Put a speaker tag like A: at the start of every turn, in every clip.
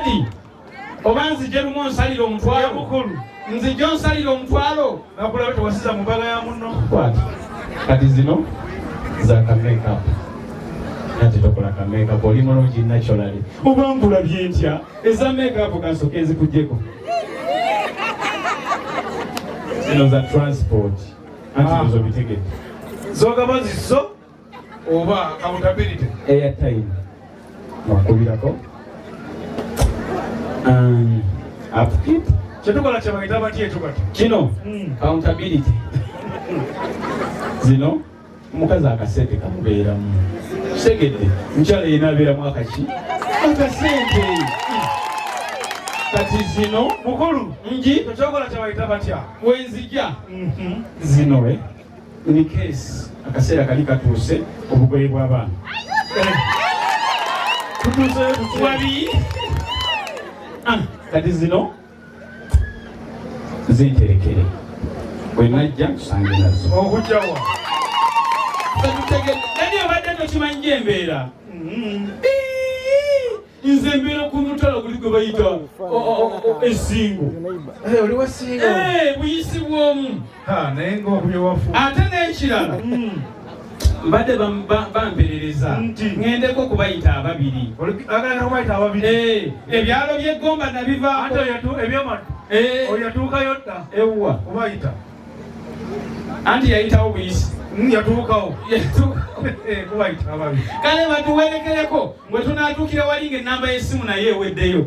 A: Daddy, oba nzije lumu onsalira omutwalo?
B: Mukulu.
A: Nzije onsalira omutwalo?
B: Nakulabe tewasiza mu mbaga ya munno.
A: Kwata. Kati zino za ka makeup. Ate tokola ka makeup, oli mulungi naturally. Oba nkulabye ntya? Eza makeup kansoke nzikugyeko. Zino za transport. Anti
B: Ah.
A: zo bitegedde.
B: Zogaba zizo oba accountability?
A: Airtime. Wakubirako. Upkeep.
B: Kyetukola kyebayita batya ekyo kati?
A: Kino accountability. Zino omukazi akasente kamubeeramu. Kitegedde, mukyala yena abeeramu akaki akasente. Kati zino
B: Mukulu,
A: ngi
B: ekyo kyokola kyebayita batya?
A: Wenzija zino in case akaseera kali katuuse, obugoye bw'abaana.
B: Tutuuseyo tutya?
A: Wabi. Ah, kati zino zinterekere, bwe najja nkusange nazo.
B: Okujjawa?
A: Nani obadde tokimanyi gyembeera? Nze mbeera ku mutala guli gwe bayita essingo.
B: Oli wasinga.
A: Eh, buyisi bw'omu.
B: Naye ngaokubye wafu.
A: Ate n'ekirala, mbadde bamperereza
B: Nti?
A: ŋŋendeko kubayita ababiri.
B: Agala kubayita ababiri?
A: Eh, ebyalo by'eggomba
B: Ate
A: nabivaako.
B: Ebyamatu
A: Eh,
B: oyo yatuukayo dda.
A: Ewwa.
B: Kubayita.
A: Anti yayitawo buyisi.
B: Yatuukawo. Kubayita ababiri.
A: Kale batuwerekereko bwe tunaatuukira wali ng'ennamba y'essimu naye eweddeyo.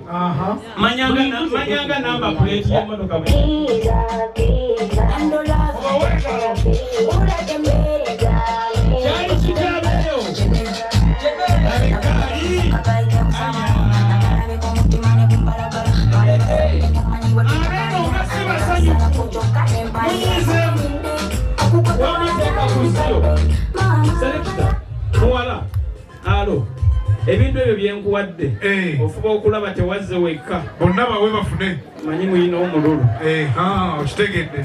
A: Manyanga namba plate y'emmotoka bwe kyali kitabeeyo abekaali. Abeeno nga si basanyufu, munyiizeemu wamateeka ku zero. Selector muwala, alo ebintu ebyo byenkuwadde, ofuba okulaba tewazze wekka.
B: Bonna bawe bafune.
A: Manyi muyina omululu.
B: Okitegedde.